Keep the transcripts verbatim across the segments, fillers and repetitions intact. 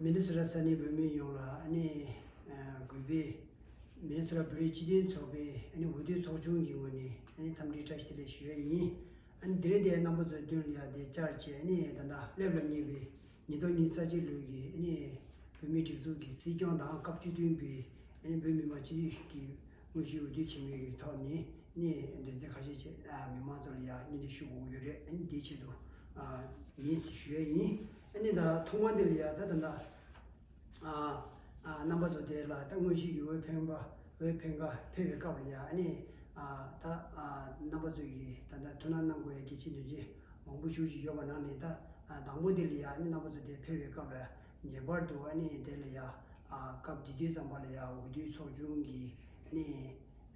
མི་ནི་སོ་ཊ་ས་གནས་བོད་མི་ཡོངས་ལ་ཨ་ནི་ཨ་གུས་པས་མི་ནི་སོ་ཊ་བོད་རིགས་སྤྱི་མཐུན་ཚོགས་པའི་ཨ་ནི་འོས་བསྡུའི་ཚོགས་ཆུང་གི་ངོས་ནས་ཨ་ནི་འཚམས་འདྲི་བཀྲ་ཤིས་བདེ་ལེགས་ཞུ་ཡ་ཡིན། ཨ་ནི་དེ་རིང་དེ་རྣམ་པ་ཚོའི་མདུན་ལ་ཡ་དེ་བཅར་བྱས་ཨ་ནི་ད་ལྟ་སླེབས་ལ་ཉེ་བའི་ཉིས་སྟོང་ཉི་ཤུ་རྩ་གཅིག་ལོའི་གི་ཨ་ནི་བོད་མིའི་སྒྲིག་འཛུགས་ཀྱི་སྲིད་སྐྱོང་དང་སྐབས་བཅུ་བདུན་པའི་ཨ་ནི་བོད་མི་མང་སྤྱི་འཐུས་ཀྱི་དངོས་གཞིའི་འོས་བསྡུ་ཆེན་མོའི་གི་ཐོག་ནས་ཨ་ནི་འདོན་ཚན་ཁ་ཤས་ཅིག་ཨ་མི་མང་ཚོ་ལ་ཡ་སྙན་སྒྲོན་ཞུ་དགོས་ཀྱི་ཡོད་རེད། ཨ་ནི་དེའི་ཆེད་དུ་ཨ་ཡིན་ཞུ་ཡ་ཡིན། ཨ་ནི་ད་ཐོག་མ་འདི་ལ་ཡ་ད་ད་ལྟ་ཨ་ཨ་རྣམ་པ་ཚོ་དེ་ལ་ད་དངོས་གཞི་གི་འོས་འཕེན་པ་འོས་འཕེན་ཁ་ཕེབས་པའི་སྐབས་ལ་ཡ་ཨ་ནི་ཨ་ད་ཨ་རྣམ་པ་ཚོ་གིས་ད་ལྟ་ཐུགས་སྣང་གནང་དགོས་ཡ་གལ་ཆེ་འདོད་ཆེ་མང་པོ་ཞིག་ཅིག་ཡོད་པ་ནང་ནས་ད་ཨ་དང་པོ་དེ་ལ་ཡ་ཨ་ནི་རྣམ་པ་ཚོ་དེ་ཕེབས་པའི་སྐབས་ལ་ངེས་པར་དུ་ཨ་ནི་དེ་ལ་ཡ་ཨ་སྐབས་དེ་དུས་ཙམ་པ་ལ་ཡ་འོས་བསྡུའི་ཚོགས་ཆུང་གི་ཨ་ནི་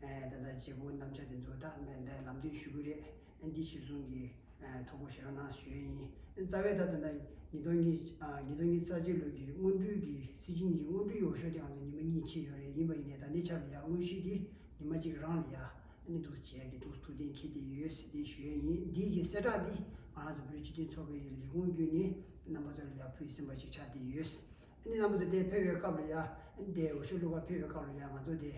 ཨ་ད་ལྟ་བྱེད་སྒོ་རྣམ་གཞག་དེ་ཚོ་ད་མེད་ད་ལམ་སྟོན་ཞུ་གི་རེད། ཨ་འདི་གཞིར་བཟུང་གི་ཨ་ཐུགས་ཁུར་བཞེས་རོགས་གནང་ཞུ་ཡས་ཡིན། རྩ་བའི་ད་ད་ལྟ་ཉིས་སྟོང་ཉི་ཨ་ཉིས་སྟོང་ཉི་ཤུ་རྩ་གཅིག་ལོ་གི་སྔོན་འགྲོའི་གི་སྲིད་སྤྱི་གཉིས་ཀྱི་སྔོན་འགྲོའི་འོས་ཤོག་དེ་ང་ཚོ་ཉི་མ་གཉིས་ཕྱིན་ཡོད་རེད། ཡིན་པ་ཡིན་ནའི་ད་ལྟའི་ཆར་ལ་ཡ་དངོས་གཞི་དེ་ཉི་མ་གཅིག་རང་ལ་ཡ་ཨ་ནི་འདུག་བྱེད་ཡ་གི་འདུག་ཐུགས་གཏན་འཁེལ་བསྡད་ཡོད་ཟེར་དེ་ཞུ་ཡས་ཡིན། འདི་གི་གསལ་བསྒྲགས་འདི་ང་རང་ཚོ་བོད་རིགས་སྤྱི་མཐུན་ཚོགས་པའི་གི་ལས་ཁུངས་བརྒྱུད་ནས་རྣམ་པ་ཚོ་ལ་ཡ་ཕུལ་ཟིན་པ་ཞིག་ཆགས་བསྡད་ཡོད། ཨ་ནི་རྣམ་པ་ཚོ་དེ་ཕེབས་པའི་སྐབས་ལ་ཡ་ཨ་ནི་དེ་འོས་ཤོག་བླུག་ག་ཕེབས་པའི་སྐབས་ལ་ཡ་ང་ཚོ་དེ་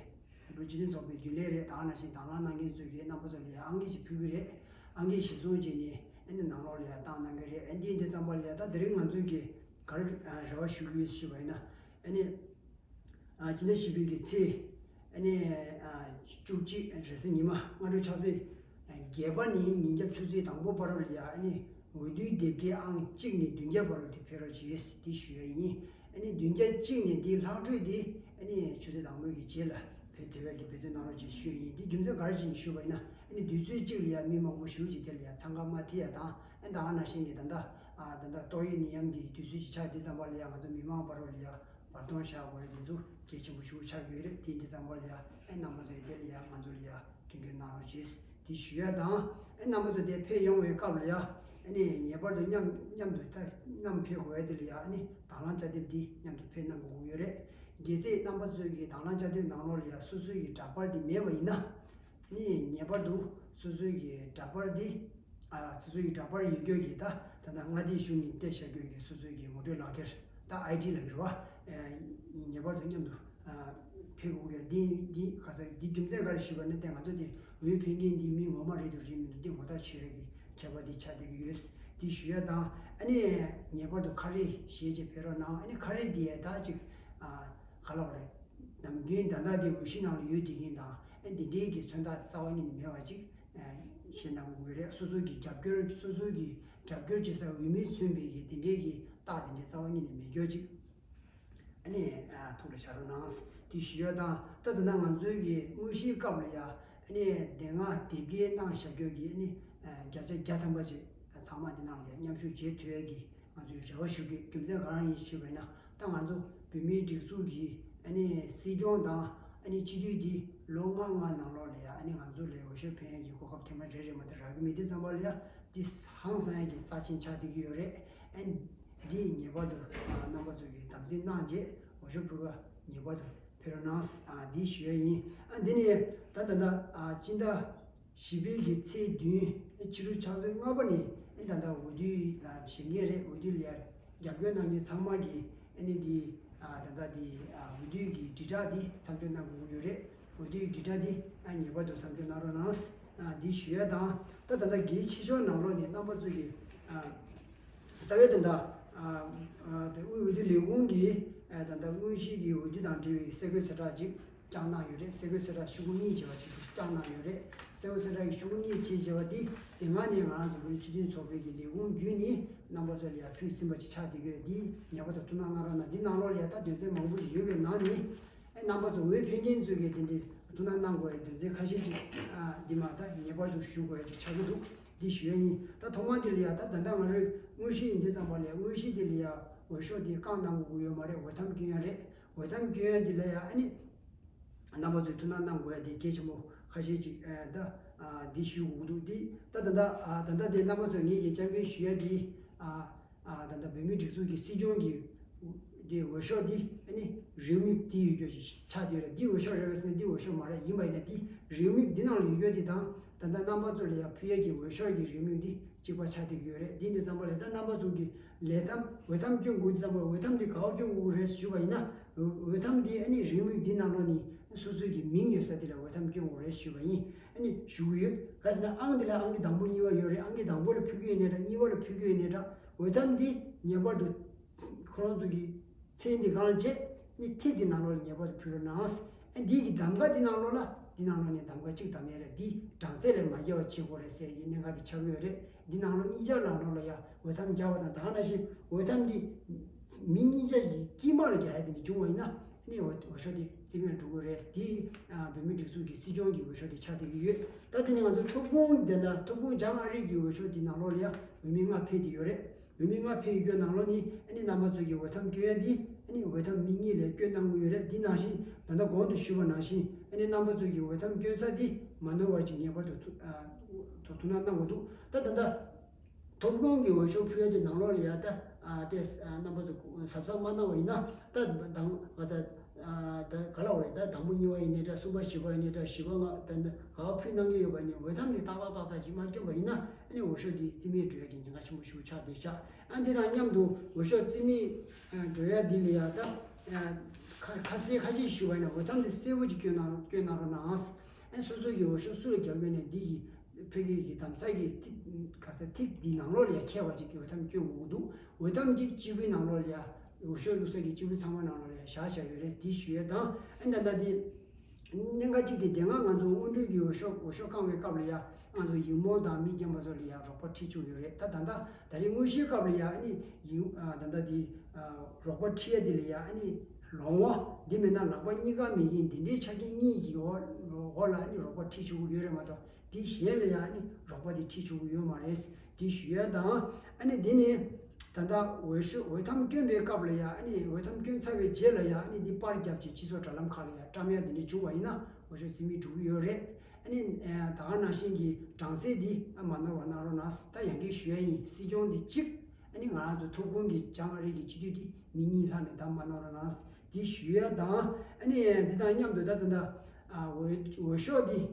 བོད་སྤྱི་མཐུན་ཚོགས་པའི་རྒྱུན་ལས་རེད། ད་ག་ནང་བཞིན་དང་བླངས་གནང་མཁན་ཚོས་ཀྱི་རྣམ་པ་ཚོ་ལ་ཡ་ཨང་ཀི་ཞིག་ཕུལ་གི་རེད། ཨང་ཀི་གཞིར་བཟུང་བྱས་ནས་ཨ་ནི་ནང་ལོགས་ལ་ཡ་བཏང་གནང་གི་རེད། ཨ་འདི་འདི་ཙམ་པ་ལ་ཡ་ད་དེ་རིང་ང་ཚོས་ཀྱི་ག་རེ་ཨ་རེ་བ་ཞུ་གི་ཡོད་ཞུས་པ་ཡིན་ན། ཨ་ནི་ཨ་སྤྱི་ཟླ་བཞི་པའི་གི་ཚེས་ཨ་ནི་ཨ་བཅུ་གཅིག་རེས་གཟའ་ཉི་མ་སྔ་དྲོ་ཕྱག་ཚོད་བརྒྱད་པ་ནས་ཉིན་རྒྱབ་ཆུ་ཚོད་དང་པོ་བར་དུ་ལ་ཡ་ཨ་ནི་འོས་བསྡུའི་དེབ་སྐྱེལ་ཨང་གཅིག་ནས་བདུན་བརྒྱ་བར་དུ་དེ་ཕེབས་རོགས་བྱེད་ཟེར་དེ་ཞུ་ཡ་ཡིན། ཨ་ནི་བདུན་བརྒྱ་གཅིག་ནས་དེའི་ལྷག་འཕྲོས་དེ་ཨ་ནི་ཆུ་ཚོད་དང་པོའི་གི་རྗེས་ལ་ཕེབས་ཐུབ་ཡ་གི་འབད་བརྩོན་གནང་རོགས་ཞེས་ཞུ་ཡ་ཡིན། དེ་རྒྱུ་མཚན་ག་རེ་ཞིག་ཞུས་པ་ཡིན་ན་ཨ་ནི་དུས་ཚོད་གཅིག་ལ་ཡ་མི་མང་པོ་ཞེ་པོ་ཅིག་དེ་ལ་ཡ་འཚང་ཁ་མ་ཐེབས་ཡ་དང་ཨ་ད་ག་ནང་བཞིན་གི་ད་ལྟ་ཨ་ད་ལྟ་ཏོག་དབྱིབས་ནད་ཡམས་ཀྱི་དུས་ཚོད་ཅིག་ཆགས་དུས་ཙམ་པ་ལ་ཡ་ང་ཚོ་མི་མང་བར་དུ་ལ་ཡ་བར་སྟོང་བཞག་དགོས་ཡ་དེ་ཚོ་གལ་ཆེན་པོ་ཞེ་པོ་ཆགས་ཀྱི་ཡོད་རེད། དེ་འདི་ཙམ་པ་ལ་ཡ་ཨ་རྣམ་པ་ཚོས་དེ་ལ་ཡ་ང་ཚོ་ལ་ཡ་མཐུན་འགྱུར་གནང་རོགས་ཞེས་དེ་ཞུ་ཡ་དང་། ཨ་རྣམ་པ་ཚོ་དེ་ཕེབས་ཡོང་བའི་སྐབས་ལ་ཡ་ཨ་ནི་ངེས་པར་དུ་མཉམ་མཉམ་དུ་ད་མཉམ་ཕེབས་དགོས་ཡ་དེ་ལ་ཡ་ཨ་ནི་དང་བླངས་བཅའ་དེབ་འདི་མཉམ་དུ་ཕེབས་གནང་དགོས་ཀྱི་ཡོད་རེད། གལ་སྲིད་རྣམ་པ་ཚོའི་གི་དང་བླངས་བཅའ་དེབ་ནང་ལོགས་ལ་ཡ་སོ་སོའི་གི་འདྲ་པར་འདི་མེད་པ་ཡིན་ན་ཨ་ནི་ངེས་པར་དུ་སོ་སོའི་གི་འདྲ་པར་འདི་ཨ་སོ་སོའི་གི་འདྲ་པར་ཡོད་རྒྱུ་གི་ད་ད་ལྟ་མངའ་སྡེའི་གཞུང་ནས་སྤྲད་བཞག་རྒྱུ་གི་སོ་སོའི་གི་ངོ་སྤྲོད་ལག་འཁྱེར་ད་ཨའི་ཌི་ལབ་ཀྱི་རེད་བ། ངེས་པར་དུ་མཉམ་དུ་ཕེབས་དགོས་ཀྱི་རེད། འདི་འདི་ག་ས་འདི་རྒྱུ་མཚན་ག་རེ་ཞུས་པ་ནི་དེ་ང་ཚོ་དེ་འོས་འཕེན་མཁན་འདི་མི་ངོ་མ་རེད་འདུག་རེད་མི་འདུག་འདི་ངོ་ཐག་ཆོད་ཡ་གི་ཁྱད་པར་འདི་ཆགས་བསྡད་ཀྱི་ཡོད། འདི་ཞུ་ཡ་དང་ཨ་ནི་ངེས་པར་དུ་ཁ་རས་ཞེས་ཅིག་ཕེབས་རོགས་གནང་། ཨ་ནི་ཁ་རས་འདི་ཡ་ད་ཅིག་ག་ལབ་རེད། ནམ་རྒྱུན་ད་ལྟ་དེ་འོས་གཞི་ནང་ལ་ཡོད་བསྡད་མཁན་དང་ཨ་འདི་འདྲའི་གི་མཚོན་རྟགས་རྩ་བ་ཉིད་ནས་མེད་པ་ཅིག་ཤེས་གནང་དགོས་ཀྱི་རེད། སོ་སོ་གི་རྒྱབ་སྐྱོར་སོ་སོ་གི་རྒྱབ་སྐྱོར་བྱེད་ས་འོས་མིར་མཚོན་པའི་གི་འདི་འདྲའི་གི་རྟགས་འདི་འདྲའི་རྩ་བ་ཉིད་ནས་མེད་རྒྱུ་ཅིག་ཨ་ནི་ཐུགས་ལ་བཞག་རོགས་གནང་། དེ་ཞུ་ཡ་དང་ད་ད་ལྟ་ང་ཚོའི་གི་དངོས་གཞིའི་སྐབས་ལ་ཡ་ཨ་ནི་དེ་སྔ་དེབ་སྐྱེལ་གནང་བཞག་རྒྱུ་གི་ཨ་ནི་བརྒྱ་ཆ་བརྒྱ་ཐམ་པ་ཅིག་ཚང་མ་འདི་ནང་ལ་ཡ་མཉམ་ཞུགས་བྱེད་ཐུབ་ཡ་གི་ང་ཚོས་རེ་བ་ཞུ་གི། རྒྱུ་མཚན་གང་ཡིན་ཞུས་པ་ཡིན་ན་ད་ང་ཚོ་བོད་མིའི་སྒྲིག་འཛུགས་ཀྱི་ཨ་ནི་སྲིད་སྐྱོང་དང་ཨ་ནི་སྤྱི་འཐུས་འདི་ལོ་ལྔ་ལྔ་ནང་ལོགས་ལ་ཡ་ཨ་ནི་ང་ཚོ་ལ་འོས་ཤོག་འཕེན་ཡ་གི་གོ་སྐབས་ཐེངས་མ་རེ་རེ་མ་གཏོགས་རག་གི་མེད་དུས་ཙམ་པ་ལ་ཡ་འདི་ཧང་སང་ཡ་གི་རྩ་ཆེན་ཆགས་བསྡད་ཀྱི་ཡོད་རེད། ཨ་ནི་འདི་ངེས་པར་དུ་རྣམ་པ་ཚོ་གིས་དམ་འཛིན་གནང་རྗེས་འོས་ཤོག་ཕུལ་བ་ངེས་པར་དུ་ཕེབས་རོགས་གནང་། འདི་ཞུ་ཡ་ཡིན། ཨ་འདི་ནི་ད་ད་ལྟ་སྤྱི་ཟླ་བཞི་པའི་གི་ཚེས་བདུན་ཕྱི་དྲོ་ཕྱག་ཚོད་ལྔ་པ་ནས་ཨ་ནི་ད་ལྟ་འོས་བསྡུ་ལ་ཞུགས་མཁན་རེད། འོས་བསྡུ་ལ་རྒྱབ་སྐྱོར་གནང་མཁན་ཚང་མ་གིས་ཨ་ནི་འདི་ད་ལྟ་འདི་འོས་བསྡུ་གི་དྲིལ་བསྒྲགས་འདི་མཚམས་འཇོག་གནང་དགོས་ཀྱི་ཡོད་རེད། འོས་བསྡུ་གི་དྲིལ་བསྒྲགས་འདི་ངེས་པར་དུ་མཚམས་འཇོག་གནང་རོགས་གནང་། འདི་ཞུ་ཡ་དང་ད་ད་ལྟ་གལ་ཆེ་ཤོས་ནང་ལོགས་ནས་རྣམ་པ་ཚོ་གིས་རྩ་བའི་དོན་དག་དབུས་འོས་བསྡུ་ལས་ཁུངས་ཀྱིས་ད་ལྟ་དངོས་གཞི་གི་འོས་བསྡུ་དང་འབྲེལ་བའི་གསལ་བཀོད་གསལ་བསྒྲགས་ཅིག་བསྐྱངས་གནང་ཡོད་རེད། གསལ་བཀོད་གསལ་བསྒྲགས་ཤོག་གུ་གཉིས་བྱས་པ་ཅིག་བསྐྱངས་གནང་ཡོད་རེད། གསལ་བཀོད་གསལ་བསྒྲགས་ཀྱི་ཤོག་གུ་གཉིས་བྱས་བྱས་པ་འདི་དེ་སྔ་ནས་ང་རང་ཚོ་བོད་རིགས་སྤྱི་མཐུན་ཚོགས་པའི་གི་ལས་ཁུངས་བརྒྱུད་ནས་རྣམ་པ་ཚོ་ལ་ཡ་ཕུལ་ཟིན་པ་ཅིག་ཆགས་བསྡད་ཀྱི་རེད། འདི་ངེས་པར་དུ་ཐུགས་སྣང་གནང་རོགས་གནང་། འདི་ནང་ལོགས་ལ་ཡ་ད་དོན་ཚན་མང་པོ་ཞིག་ཡོད་པའི་ནང་ནས་ཨེ་རྣམ་པ་ཚོ་འོས་འཕེན་མཁན་ཚོས་གི་དེ་འདྲའི་ཐུགས་སྣང་གནང་དགོས་ཡ་དོན་ཚན་ཁ་ཤས་ཅིག་ཨ་འདི་མ་ད་ངེས་པར་དུ་ཞུ་དགོས་ཡ་ཅིག་ཆགས་ཀྱི་འདུག་འདི་ཞུ་ཡ་ཡིན། ད་ཐོག་མ་འདི་ལ་ཡ་ད་ད་ལྟ་ང་རོའི་དངོས་གཞི་ཡིན་དུས་ཙམ་པ་ལ་ཡ་དངོས་གཞི་འདི་ལ་ཡ་འོས་ཤོག་འདི་བཀང་གནང་དགོས་ཀྱི་ཡོད་མ་རེད། འོས་ཐམ་སྐྱོན་ཡ་རེད། འོས་ཐམ་སྐྱོན་ཡ་འདི་ལ་ཡ་ཨ་ནི་རྣམ་པ་ཚོས་ཐུགས་སྣང་གནང་དགོས་ཡ་འདི་གལ་ཆེན་པོ་ཁ་ཤས་ཅིག་ཨ་ད་ཨ་འདི་ཞུ་དགོས་ཀྱི་འདུག་འདི་ད་ད་ལྟ་ཨ་ད་ལྟ་འདི་རྣམ་པ་ཚོས་ངེད་ཀྱིས་སྐྱབས་འགྲན་ཞུ་ཡ་འདི་ཨ། ཨ་ད་ལྟ་བོད་མིའི་སྒྲིག་འཛུགས་ཀྱི་སྲིད་སྐྱོང་གི་འདི་འོས་ཤོག་འདི་ཨ་ནི་རེའུ་མིག་འདི་ཡོད་རྒྱུ་ཞིག་ཆགས་བསྡད་ཡོད་རེད། འདི་འོས་ཤོག་རེད་པས་ཟེར་ན་འདི་འོས་ཤོག་མ་རེད། ཡིན་པ་ཡིན་ན་འདི་རེའུ་མིག་འདི་ནང་ལ་ཡོད་རྒྱུ་འདི་དང་ད་ལྟ་རྣམ་པ་ཚོ་ལ་ཡ་ཕུལ་ཡས་ཀྱི་འོས་ཤོག་གི་རེའུ་མིག་འདི་གཅིག་པ་ཆགས་བསྡད་ཀྱི་ཡོད་རེད། འདི་འདི་ཙམ་པ་ལ་ད་རྣམ་པ་ཚོ་གི་ ལས་ཐམ་འོས་ཐམ་སྐྱོན་དགོས་དུས་ཙམ་པ་འོས་ཐམ་འདི་ག་པར་སྐྱོན་དགོས་རེད་ཞུས་པ་ཡིན་ན། འོས་འོས་ཐམ་འདི་ཨ་ནི་རིང་མིན་འདི་ནང་ལོགས་ནས་སོ་སོའི་གི་མིང་ཡོད་ས་དེ་ལ་འོས་ཐམ་སྐྱོན་དགོས་རེད་ཞུས་པ་ཡིན། ཨ་ནི་ཞུ་གི་ཡོད། ག་ཟེར་ན་ཨང་འདི་ལ་ཨང་ཀི་དང་པོ་གཉིས་པ་ཡོད་རེད། ཨང་ཀི་དང་པོ་ལ་ཕུལ་གི་ཡོད་ནའི་འདྲ། གཉིས་པ་ལ་ཕུལ་གི་ཡོད་ནའི་འདྲ། འོས་ཐམ་འདི་ངེས་པར་དུ་ཁོ་རང་ཚོ་གི་ཚན་འདི་སྒང་ལ་བྱས་ནི་ཐིག་འདི་ནང་ལོགས་ལ་ངེས་པར་དུ་ཕུལ་རོགས་གནང་། ཨ་འདི་གི་གདམ་ག་འདི་ནང་ལོགས་ལ་འདི་ནང་ལོགས་ནས་གདམ་ག་གཅིག་གདམ་ཡས་རེད། འདི་གྲངས་ཚད་ལས་མ་བརྒལ་བ་བྱེད་དགོས་རེད་ཟེར་གི་གནད་འགག་འདི་ཆགས་ཡོད་རེད། འདི་ནང་ལོགས་གཉིས་ཆར་ལ་ནང་ལོགས་ལ་ཡ་འོས་ཐམ་རྒྱག་པ་དང་དེ་ག་ནང་བཞིན་འོས་ཐམ་འདི་མི་གཉིས་ཆ་གི་དཀྱིལ་མ་ལ་རྒྱག་ཡས་དེ་འདྲ་བྱུང་བ་ཡིན་ན་ནི་འོས་འོས་ཤོག་འདི་རྩིས་མེད་འགྲོ་གི་རེད། འདི་ཨ་བོད་མིའི་སྒྲིག་འཛུགས་ཀྱི་སྲིད་སྐྱོང་གི་འོས་ཤོག་འདི་ཆགས་བསྡད་ཀྱི་ཡོད། ད་དེ་ནི་ང་ཚོ་ཐོབ་ཁུངས་དེ་འདྲ་ཐོབ་ཁུངས་བྱང་ཨ་རི་གི་འོས་ཤོག་འདི་ནང་ལོགས་ལ་ཡ་འོས་མི་ལྔ་ཕེབས་བསྡད་ཡོད་རེད། འོས་མི་ལྔ་ཕེབས་ཡོད་ནང་ལོགས་ནི་ཨ་ནི་རྣམ་པ་ཚོ་གི་འོས་ཐམ་སྐྱོན་ཡ་འདི་ཨ་ནི་འོས་ཐམ་མི་གཉིས་ལ་སྐྱོན་གནང་གི་ཡོད་རེད། འདི་ནང་བཞིན་ད་ལྟ་གོང་དུ་ཞུས་པ་ནང་བཞིན་ཨ་ནི་རྣམ་པ་ཚོ་གི་འོས་ཐམ་སྐྱོན་ས་འདི་མ་ནོར་བ་ཅིག་ངེས་པར་དུ་ཐུགས་ཨ་ཐུགས་སྣང་གནང་དགོས་འདུག་ད་ད་ལྟ་ཐོབ་ཁུངས་ཀྱི་འོས་ཤོག་ཕུལ་ཡ་དེ་ནང་ལོགས་ལ་ཡ་ད་ཨ་དེ་ཨ་རྣམ་པ་ཚོ་གཟབ་གཟབ་མ་གནང་བ་ཡིན་ན་ད་དང་ང་ཚ་ཨ་ད་ག་ལ་འོ་རེད། ད་དང་པོ་གཉིས་པ་ཡིན་ནའི་འདྲ། གསུམ་པ་བཞི་པ་ཡིན་ནའི་འདྲ། བཞི་པ་ལྔ་ད་ད་ག་བ་ཕུལ་གནང་གི་ཡོད་པ་ནི་འོས་ཐམ་གྱི་ཏག་ཏག་ཏག་ཏག་ཅིག་མ་བསྐྱོན་པ་ཡིན་ན་ཨ་ནི་འོས་ཤོག་འདི་རྩིས་མེད་འགྲོ་ཡ་གི་ཉེན་ཁ་ཆེན་པོ་ཞིག་ཆགས་བསྡད་ཤག་ཨ་འདི་དང་མཉམ་དུ་འོས་ཤོག་རྩིས་མེད་འགྲོ་ཡ་འདི་ལ་ཡ་ད་ཁ་ཁ་གསལ་ཁ་ཤས་ཞུ་བ་ཡིན་ན་འོས་ཐམ་འདི་གསལ་པོ་ཅིག་བསྐྱོན་གནང་རོགས་གནང་། ཨ་སོ་སོ་གི་འོས་ཤོག་སུ་ལ་རྒྱག་དགོས་ནས་འདི་གི་ཕ་གི་གི་གདམ་ས་གི་ཐིག་ག་ས་ཐིག་འདི་ནང་ལོགས་ལ་ཡ་འཁེལ་བ་ཅིག་གི་འོས་ཐམ་སྐྱོན་དགོས་འདུག་འོས་ཐམ་གྱི་སྤྱིལ་བུའི་ནང་ལོགས་ལ་ཡ་འོས་ཤོག་བླུགས་ས་གི་སྤྱིལ་བུ་ཚང་མ་ནང་ལོགས་ལ་ཡ་བཞག་བཞག་ཡོད་རེད། འདི་ཞུ་ཡ་དང་ཨ་ད་ལྟ་འདི་གནད་འགག་གཅིག་དེ་དེ་སྔ་ང་ཚོ་སྔོན་འགྲོའི་གི་འོས་ཤོག་འོས་ཤོག་བཀང་བའི་སྐབས་ལ་ཡ་ང་ཚོ་ཡིག་རྨོངས་དང་མི་རྒན་པ་ཚོ་ལ་ཡ་རོགས་པ་ཁྲིད་བཅུག་ཡོད་རེད། ད་ད་ལྟ་ད་རེས་དངོས་གཞིའི་སྐབས་ལ་ཡ་ཨ་ནི་ཡིག་ཨ་ད་ལྟ་འདི་ཨ་རོགས་པ་ཁྲིད་ཡ་འདི་ལ་ཡ་ཨ་ནི་ལོང་བ་འདི་མེད་ན་ལག་པ་གཉིས་ཀ་མེད་མཁན་འདི་འདྲའི་ཆ་རྐྱེན་གཉིས་ཀྱི་འོག་འོག་ལ་ཨ་ནི་རོགས་པ་ཁྲིད་བཅུག་གི་ཡོད་རེད་མ་གཏོགས། དེ་གཞན་ལ་ཡང་ནི་རོགས་པ་དེ་ཁྲིད་ཆོག་གི་ཡོད་མ་རེད། དེ་ཞུ་ཡ་དང་ཨ་ནི་དེ་ནི་ད་ལྟ་འོས་ཤོག་འོས་ཐམ་བསྐྱོན་པའི་སྐབས་ལ་ཡང་ཨ་ནི་འོས་ཐམ་བསྐྱོན་ཚར་བའི་རྗེས་ལ་ཡང་ཨ་ནི་འདི་པར་བརྒྱབ་ཀྱི་སྤྱི་ཚོགས་དྲ་ལམ་ཁག་ལ་ཡང་བཀྲམ་ཡ་དེ་འདྲ་བྱུང་བ་ཡིན་ན་འོས་ཤོག་རྩིས་མེད་འགྲོ་གི་ཡོད་རེད། ཨ་ནི་ད་ག་ནང་བཞིན་གྱི་གྲངས་ཚད་འདི་ཨ་མ་ནོར་བ་གནང་རོགས་གནང་། ད་ཡང་བསྐྱར་ཞུ་ཡ་ཡིན། སྲིད་སྐྱོང་འདི་གཅིག་ཨ་ནི་ང་རང་ཚོ་ཐོབ་ཁུངས་ཀྱི་བྱང་ཨ་རི་གི་སྤྱི་འཐུས་འདི་མི་གཉིས་ལྷག་ནས་ད་མ་ནོར་རོགས་གནང་། འདི་ཞུ་ཡ་དང་ཨ་ནི་འདི་དང་མཉམ་དུ་ད་ད་ད་འོས་འོས་ཤོག་འདི།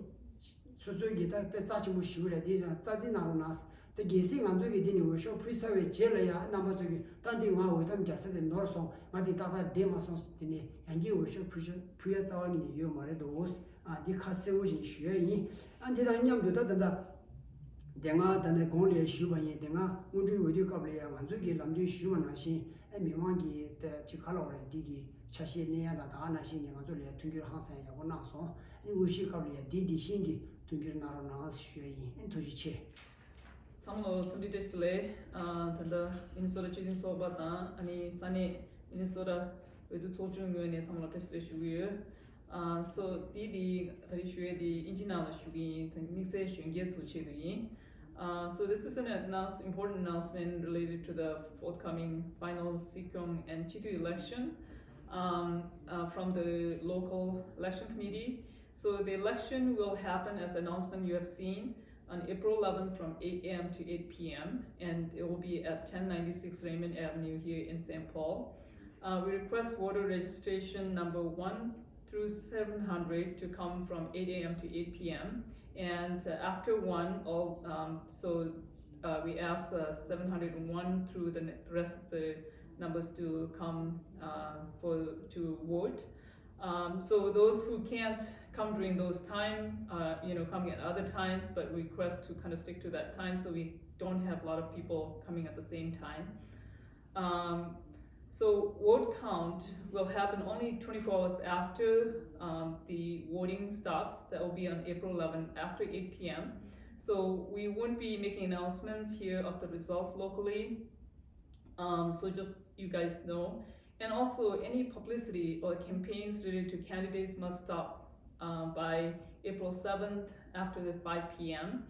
སོ་སོའི་གི་ད་དཔེ་རྩ་ཆེན་པོ་ཞིག་རེད། དེ་ཡང་རྩ་འཛིན་གནང་རོགས་གནང་། ད་གལ་སྲིད་ང་ཚོའི་གི་འདི་ནས་འོས་ཤོག་ཕུལ་ཚར་བའི་རྗེས་ལ་ཡང་རྣམ་པ་ཚོ་གི་ད་འདི་ང་འོས་ཐམ་རྒྱག་ས་དེ་ནོར་སོང་། ང་འདི་ཏག་ཏག་བསྡད་མ་སོང་། དེ་ནས་ཡང་བསྐྱར་འོས་ཤོག་ཕུལ་ཤོག་ཕུལ་ཡ་རྩ་བ་ཉིད་ནས་ཡོད་མ་རེད་དོ། ཨ་འདི་ཁ་གསལ་བོ་ཞིག་ཞུ་ཡ་ཡིན། ཨ་འདི་དང་མཉམ་དུ་ད་ད་ད་དེ་སྔ་ད་ནས་གོང་ལ་ཡང་ཞུས་པ་ཡིན། དེ་སྔ་སྔོན་འགྲོའི་འོས་བསྡུའི་སྐབས་ལ་ཡང་ང་ཚོའི་གི་ལམ་སྟོན་ཞུས་པ་ནང་བཞིན་ཨ་མི་མང་གི་ད་ཅིག་ག་ལ་བ་རེད། འདི་གི་ཆ་ཤས་ལེན་ཡ་དང་ད་ག་ནང་བཞིན་གྱི་ང་ཚོ་ལ་ཡང་མཐུན་འགྱུར་ཧང་སང་ཡག་པོ་གནང་སོང་། ཨ་ནི་དངོས་གཞིའི་སྐབས་ལ་ཡང་འདི་འདི་བཞིན་གྱི་མཐུན་འགྱུར་གནང་རོགས་གནང་ཞུ་ཡ་ཡིན། ཨ་ནི་ཐུགས་རྗེ་ཆེ། ཚང་མ་ལ་འཚམས་འདྲི་བཀྲ་ཤིས་བདེ་ལེགས། ཨ་ད་ལྟ་མི་ནི་སོ་ཊ་སྤྱི་མཐུན་ཚོགས་པ་དང་ཨ་ནི་ས་གནས་མི་ནི་སོ་ཊ་འོས་བསྡུ་ཚོགས་ཆུང་ངོས་ནས་ཚང་མ་ལ་བཀྲ་ཤིས་བདེ་ལེགས་ཞུ་གི་ཡོད། ཨ་སོ་དེ་དེ་ད་རེས་ཞུ་ཡས་དེ་ཨིན་ཇི་ནང་ལ་ཞུ་གི་ཡིན། ད་དམིགས་བསལ་གཞོན་སྐྱེས་ཚོའི་ཆེད་དུ་ཡིན། Uh, so this is an announce, important announcement related to the forthcoming final Sikyong and Chitu election, um, uh, from the local election committee. So the election will happen, as announcement you have seen, on April eleventh from eight a m to eight p m, and it will be at ten ninety-six Raymond Avenue here in Saint Paul. Uh, we request voter registration number one through seven hundred to come from eight a m to eight p m. And, uh, after one, all, um, so, uh, we ask, uh, seven hundred one through the ne-, rest of the numbers to come, uh, for, to vote. Um, so those who can't come during those time, uh, you know, coming at other times, but we request to kind of stick to that time so we don't have a lot of people coming at the same time. Um, so vote count will happen only twenty-four hours after, um, the voting stops. That will be on April eleventh after eight p m. So we won't be making announcements here of the result locally. Um, so just you guys know. And also, any publicity or campaigns related to candidates must stop, uh, by April seventh after the five p m.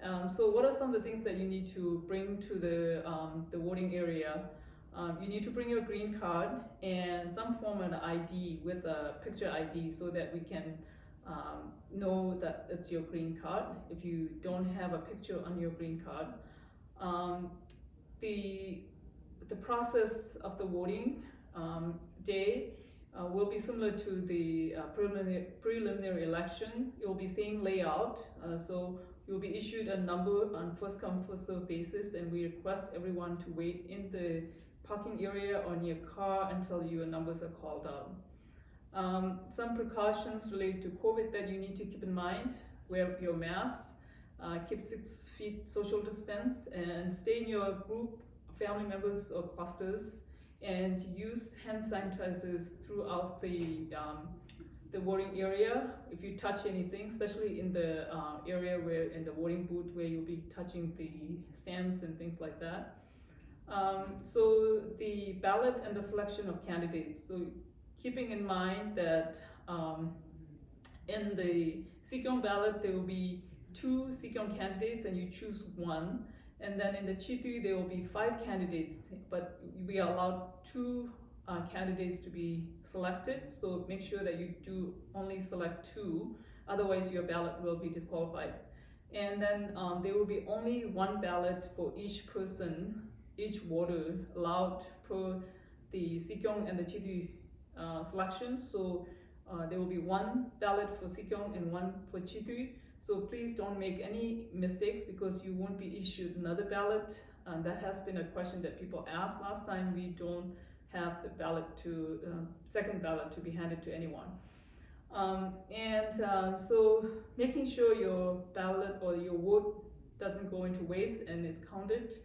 Um, so what are some of the things that you need to bring to the, um, the voting area? Um, you need to bring your green card and some form of I D with a picture I D so that we can, um, know that it's your green card. If you don't have a picture on your green card, um, the, the process of the voting, um, day, uh, will be similar to the, uh, preliminary, preliminary election. It will be same layout. Uh, so You'll be issued a number on first come, first serve basis, and we request everyone to wait in the parking area or in your car until your numbers are called out. Um, some precautions related to COVID that you need to keep in mind: wear your mask, uh, keep six feet social distance, and stay in your group, family members, or clusters, and use hand sanitizers throughout the um, the voting area. If you touch anything, especially in the uh, area where in the voting booth where you'll be touching the stamps and things like that. Um, so the ballot and the selection of candidates. So keeping in mind that um, in the Sikyong ballot there will be two Sikyong candidates and you choose one. And then in the Chitui, there will be five candidates, but we are allowed two uh, candidates to be selected. So make sure that you do only select two, otherwise your ballot will be disqualified. And then um, there will be only one ballot for each person, each voter allowed per the Sikyong and the Chitui uh, selection. So uh, there will be one ballot for Sikyong and one for Chitui. So please don't make any mistakes because you won't be issued another ballot. And that has been a question that people asked last time. We don't have the ballot to uh, second ballot to be handed to anyone. Um, and um, so making sure your ballot or your vote doesn't go into waste and it's counted.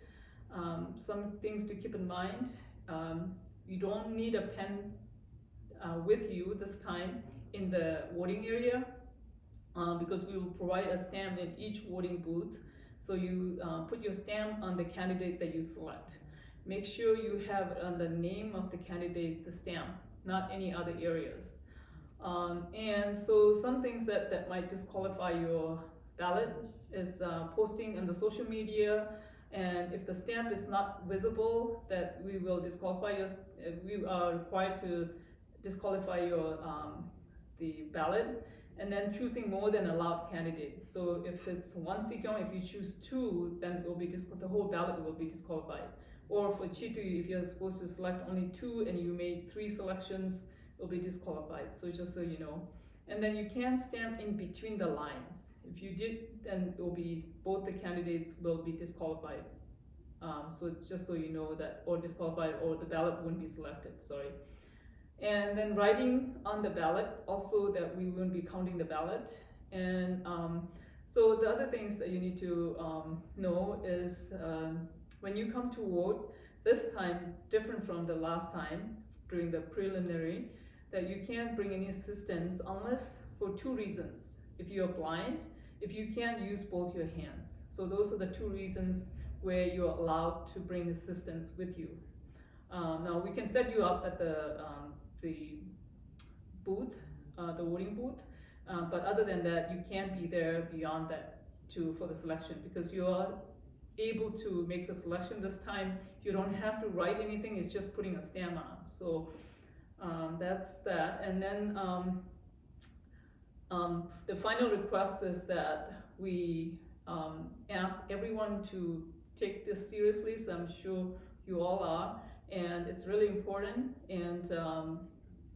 Um, some things to keep in mind. Um, you don't need a pen uh, with you this time in the voting area uh, because we will provide a stamp in each voting booth. So you uh, put your stamp on the candidate that you select. Make sure you have on the name of the candidate the stamp, not any other areas. Um, and so some things that, that might disqualify your ballot is uh, posting on the social media. And if the stamp is not visible, that we will disqualify your, uh, we are required to disqualify your um, the ballot, and then choosing more than allowed candidate. So if it's one Sikyong, if you choose two, then it will be disqual- the whole ballot will be disqualified. Or for Chitui, if you're supposed to select only two and you made three selections, it will be disqualified. So just so you know. And then you can't stamp in between the lines. If you did, then it will be both the candidates will be disqualified. Um, so just so you know that, or disqualified, or the ballot wouldn't be selected. Sorry. And then writing on the ballot, also that we won't be counting the ballot. And um, so the other things that you need to um, know is uh, when you come to vote this time, different from the last time during the preliminary, that you can't bring any assistance unless for two reasons. If you are blind, if you can't use both your hands. So those are the two reasons where you are allowed to bring assistance with you. Um, now we can set you up at the um, the booth, uh, the voting booth, uh, but other than that, you can't be there beyond that to for the selection because you are able to make the selection this time. You don't have to write anything; it's just putting a stamp on. So um, that's that. And then um, um, the final request is that we um, ask everyone to take this seriously. So I'm sure you all are, and it's really important. And um,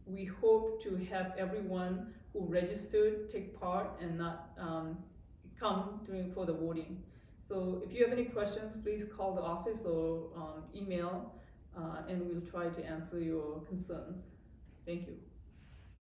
we hope to have everyone who registered take part and not um, come during for the voting. So if you have any questions, please call the office or um, email, uh, and we'll try to answer your concerns. Thank you.